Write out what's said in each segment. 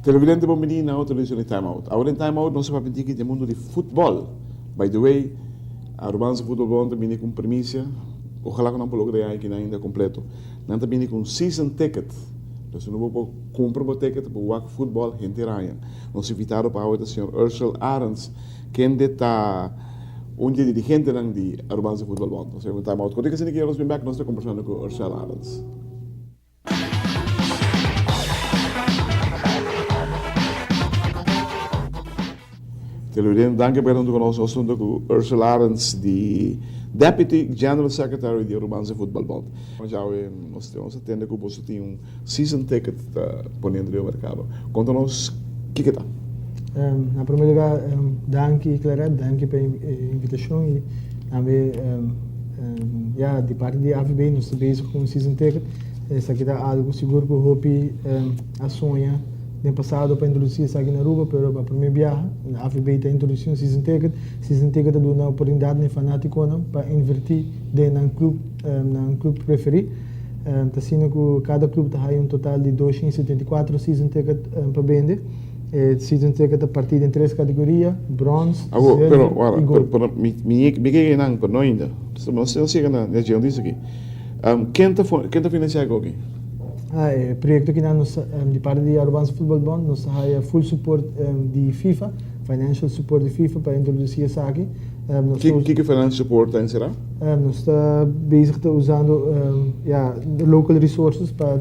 Televidente bon bini na otro edicion di Time Out. Awor den Time Out nos ta papia diki den mundo di futbol. By the way, Arubanse Futbol Bond ta bini cu un premicia, ojalá cu nan por logra e aña aki nan ainda completo. Nan ta bini cu un season ticket. Entonces no bo por cumpra bo ticket pa wak futbol henter aña. Nos invitado pa awe ta señor Ursel Arends, kende ta un di e dirigentenan di Arubanse Futbol Bond. Nos ta un time out. Kote asina ki nos bin bek nos ta combersando cu Ursel Arends. Televidente, danki pa keda huntu ku nos. Nos huntu ku Ursel Arends di Deputy General Secretary di Arubanse Voetbal Bond. Djawe nos nos a tende ku boso tin un season ticket ta poniendo riba merkado. Konta nos kiko ta. Na prome lugar danki Claret, danki pa e invitashon i tambe ya di parti di AVB nos ta bezig ku un season ticket. Esaki ta algu sigur ku hopi a soña den pasado pa introdusí esaki na Aruba, pero pa promé biaha AVB ta introdusí un season ticket. Season ticket ta duna oportunidat na e fanátikonan pa invertí den nan klub, nan klub preferí. Ta asina ku kada klub ta haya un total di 274 season ticket pa bende. E season ticket ta partí den tres kategoria, bronze, Awo, zilver pero, wara, i pero, gold. pero mi, mi, mi ke einan, pero no ainda. No siga na dje, no dice aki. Ken ta ken ta financia e koki? Ah, e proyecto kinan nos di parti di Arubaanse Voetbal Bond nos ta haya full support di FIFA, financial support di FIFA pa introduci esaki. Nos ta Kiko financial support ta encera? Nos ta bezig ta usando ya local resources pa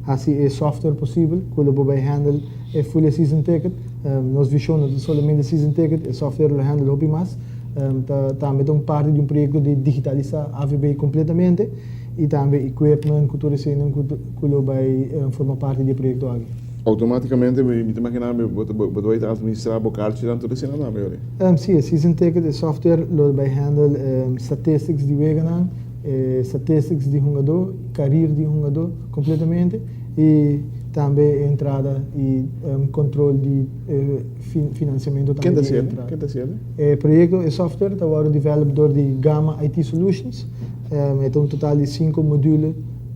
haci e software posibel cu lo por bay handle e full e season ticket. Nos vision no ta solamente season ticket, e software lo handle hopi mas. Ta tambe ta un parti di un proyecto di digitalisa AVB completamente y tambe equipment cu tur eseinan cu cu lo bay forma parti di e proyecto aki. Automaticamente mi ta imagina mi bo ta bo ta bay ta administra bo carchinan tur eseinan tambe ori? Si, e season ticket, e software lo bay handle statistics di weganan, e statistics di hungadó, career di hungadó completamente y tambe e entrada y control di e financiamento Ken tambe ta di hasiel? entrada. Ken ta hasiel? E proyecto, e software ta wòrdu develop dor di Gamma IT Solutions. E ta un total di sinku module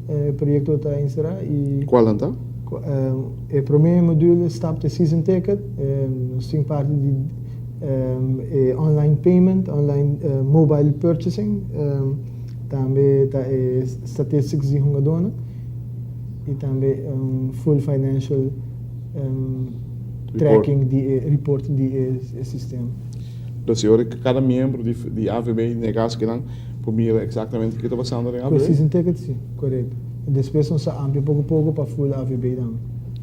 e proyecto ta enserá i. Kualnan ta? E promé module stap ta e season ticket. Nos tin parti di e online payment, online mobile purchasing, tambe ta e statistics di hungadónan i tambe un full financial. Tracking di e report di e sistema. Entonces ora cada miembro di AVB den e caso kinan por mira exactamente kico ta pasando den AVB? Cu e season ticket si, corecto. Despues nos ta amplia poco poco pa full AVB tambe.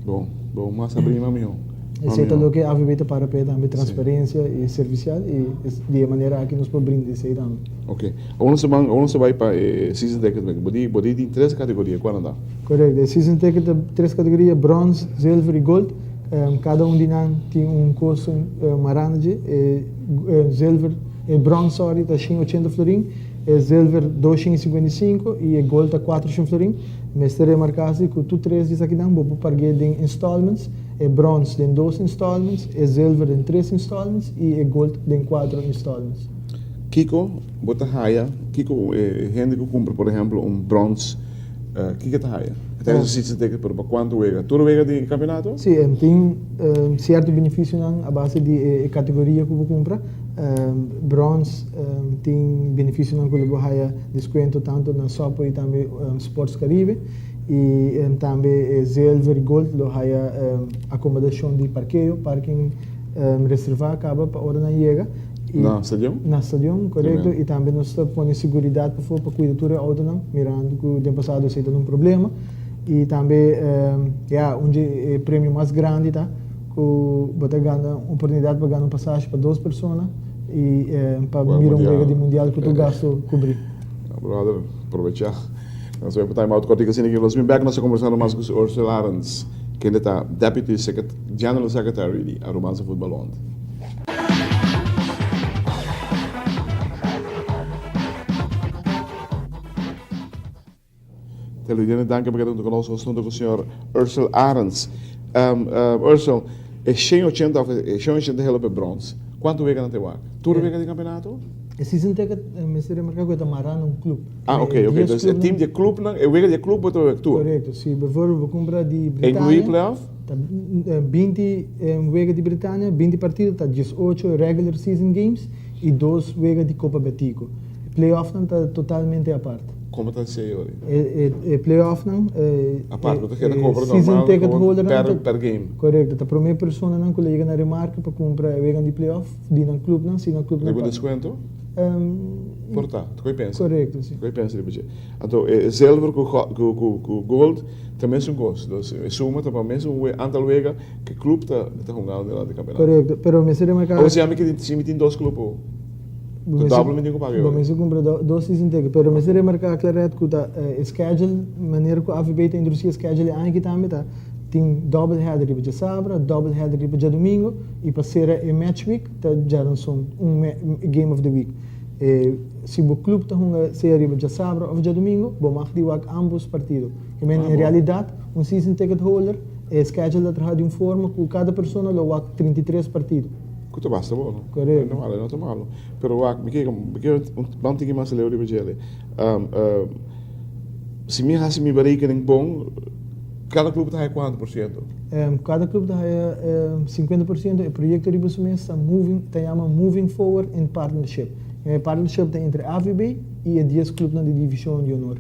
Bon, bon, mas abri mas miho. Esey ta loke AVB ta para p'e tambe, transparencia y servicial y di e manera aki nos por brinda esey tambe. Ok. Awor nos ta ban, awor nos ta bay pa e season ticket. Bo di, bo di tin tres categoria, cual nan ta? Correcto, e season ticket ta tres categoria, bronze, zilver y gold. Cada un di nan tin un costo marando dje. E zilver, e bronze sorry, ta shin ochenta florin, e zilver dos shin y cincuenta y cinco y e gold ta cuatro shin florin. Mester remarca si cu tur tres di esakinan bo por pargu'e den installments, e bronze den dos installments, e zilver den tres installments y e gold den cuatro installments. Kico bo ta haya, kico e hende cu cumpra por ehemplo un bronze Kiko ta haya? E ta haya season ticket pero pa cuanto wega? Tur wega di campeonato? Si, tin cierto beneficionan a base di e categoria cu bo cumpra. Bronze tin beneficionan cu lo bo haya descuento tanto na Subway y tambe Sports Caribe. Y tambe e zilver y gold lo haya acomodacion di parkeo, parking reserva caba pa ora nan yega. Na stadion? Na stadion, korekto. I tambe nos ta pone seguridat pafó pa kuida tur e outonan, mirando ku den pasado esei ta un problema. I tambe, ya, un dje e premio mas grandi ta ku bo ta gana un oportunidat pa gana un pasashi pa dos persona i pa mira un wega di mundial ku tur gasto kubrí. Brother, probechá. Nos bai pa time out kòrtiku asina ki nos bin bèk nos ta kombersando mas ku Ursula Arends, kende ta Deputy General Secretary di Arubanse Voetbal Bond. Televidente, danki pa keda huntu ku nos. Nos huntu ku señor Ursel Arends. Ursel, e 180 of e 180 helo pa e brons, kuantu wega nan ta e wak? Tur wega di kampeonato? E season ticket mester remarká ku e ta mará na un club. Ah, ok, ok. Dus e team di e clubnan, e wega di e club bo ta wek tur? Korekto. Si bijvoorbeeld bo kumpra di Britania. Inkluí playoff? Ta 20 wega di Britania, 20 partido ta 18 regular season games i dos wega di Copa Betico. E playoffnan ta totalmente apart. Como ta esey ori? E playoffnan, Apart, bo ta keda cobra normal gewoon per game. Correcto, ta prome personanan cu lo yega na remarke pa cumpra e wegan di playoff di nan clubnan, si nan clubnan Riba descuento? Por ta, ta koe pensa. Correcto, si. Koe pensa riba dje. Anto e zilver cu gold ta mesun cos, dus e suma ta pa mesun antal wega cu e club ta hungando durante e campeonato. Correcto, pero mester remarca. Awor si ami si mi tin dos club o? Bo mester kumpra dos season ticket, pero mester remarká Claret ku ta e schedule, manera ku AVB ta introdusí e schedule e aña aki tambe ta tin double header riba djasabra, double header riba djadumingu i pa sera e match week ta djaranson, un game of the week. Si bo club ta hunga sea riba djasabra òf djadumingu, bo mag di wak ambos partido. Ke men en realidat un season ticket holder e schedule ta traha di un forma ku kada persona lo wak 33 partido. Ku ta basta bo, no? Korekto. No malo, no ta malo. Pero wak, mi ke, mi ke ban un tiki mas leu riba djele. Si mi hasi mi berekening bon, kada club ta haya kuantu por siento? Kada club ta haya 50%. E proyekto riba su mes ta moving, ta yama Moving Forward in Partnership. E partnership ta entre AVB i e dies clubnan di Divishon di Honor.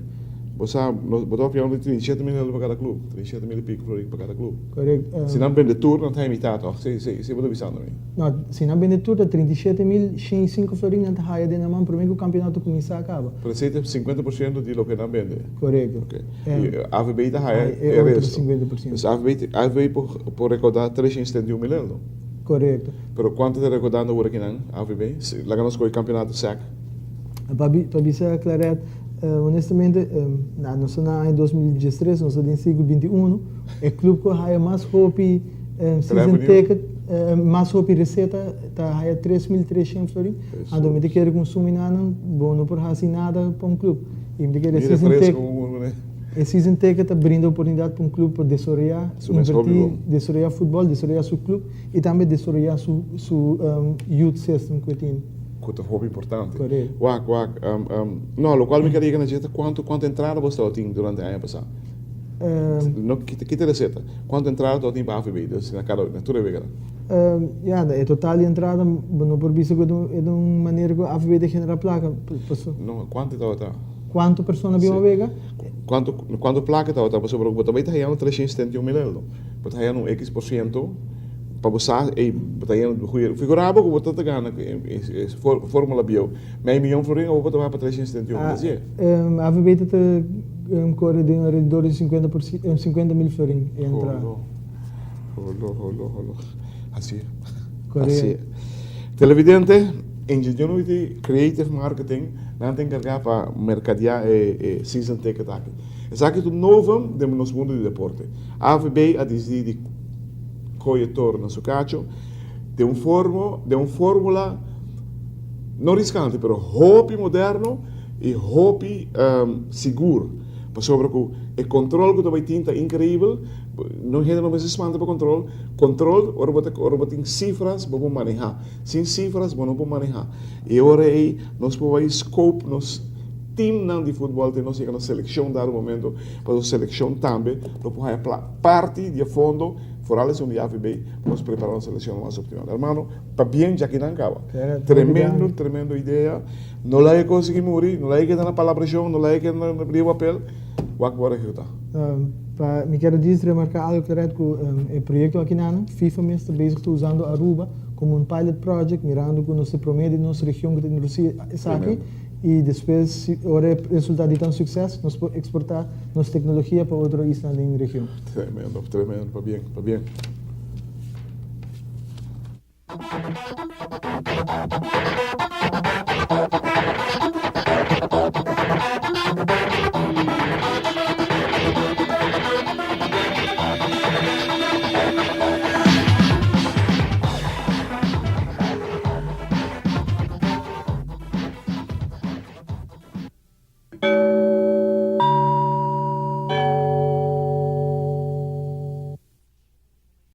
Bo sa, bo ta papiando di 37 mil euro pa kada club, 37 mil i piko florin pa kada club. Correct. Si nan bende tur, nan ta haya mitad toch? Si, si, si bo ta bisando mi. No, si nan bende tur ta 37.105 florin nan ta haya den nan man prome ku kampionato kuminsá kaba. Pero esei ta 50% di loke nan bende. Korekto. Ok. I AVB ta haya e otro resto. 50%. Dus AVB, AVB por, por rekoudá 371 mil euro. Korekto. Pero kuantu ta rekoudando awor aki nan, AVB? Si, laga nos kohe kampionato sec. Pa bisa Claret, honestamente, nos ta na aña 2013, nos ta den siglo 21, e club cu haya mas hopi season ticket, mas hopi receta ta haya 3300 florin. Anto mi ta kere cu un suma nan, bo no por haci nada pa un club. Y mi ta kere season ticket, e season ticket ta brinda oportunidad pa un club pa desaroya, inverti, desaroya futbol, desaroya su club y tambe desaroya su youth system cu e tin. Ku ta hopi importante. Korekto. Wak, wak, no, lokual mi kere yega na dje ta kuantu, kuantu entrada bo tabata tin durante aña pasá? No, kita, kita reseta. Kuantu entrada tabata tin pa AVB, dus na kada, na tur e weganan? Ya, e total di entrada, bo no por bisa ku e ta un, e ta un manera ku AVB ta generá plaka, paso. No, kuantu tabata? Kuantu persona bin wega? Kuantu, kuantu plaka tabata? Pasobra bo ta bai ta hañando 371 mil euro. Bo ta hañando un X por siento. Pa bo sa, ey, bo ta yendo goeie. Figura bo ku bo ta ta gana e formula bieu. Mei miyon florin abo bo ta baha pa 371, bo ta si'e? AVB ta ta kore den alrededor di 50 por 50 mil florin e entrada. Holo, holo, holo, holo. Hasi'e. Korekto. Hasi'e. Televidente, Ingenuity Creative Marketing, nan ta enkargá pa merkadeá e season ticket aki. Esaki ta un novum den nos mundo di deporte. AVB a disidí di. Koe toro na su kacho den un formo, den un formula no riskante pero hopi moderno i hopi sigur pasobra ku e kontrol ku ta bai tin ta inkreibel, no hende no mester spanta pa kontrol, kontrol ora bo ta ora bo tin sifras bo por maneha, sin sifras bo no por maneha i e ora ei nos por bai scope nos teamnan di futbol te nos yega na selekshon dado momento pasobra selekshon tambe lo por haya Parti di e fondo, foral esun di AVB, pa nos prepara nos seleccion mas optimal. Hermano, pabien djaki nan caba. Tremendo, tremendo idea. No laga e cos aki muri, no laga e keda na palabracion, no laga e keda na riba papel. Wak bo a ehecuta. Pa mi kier djis remarca algo Claret cu e proyecto aki nan, FIFA mes ta bezig ta usando Aruba como un pilot project mirando cu nos ta prome di nos region cu ta introduci esaki. I despues si ora e resultá di ta un sukses, nos por eksportá nos teknologia pa otro isla den region. Tremendo, tremendo, pabien, pabien.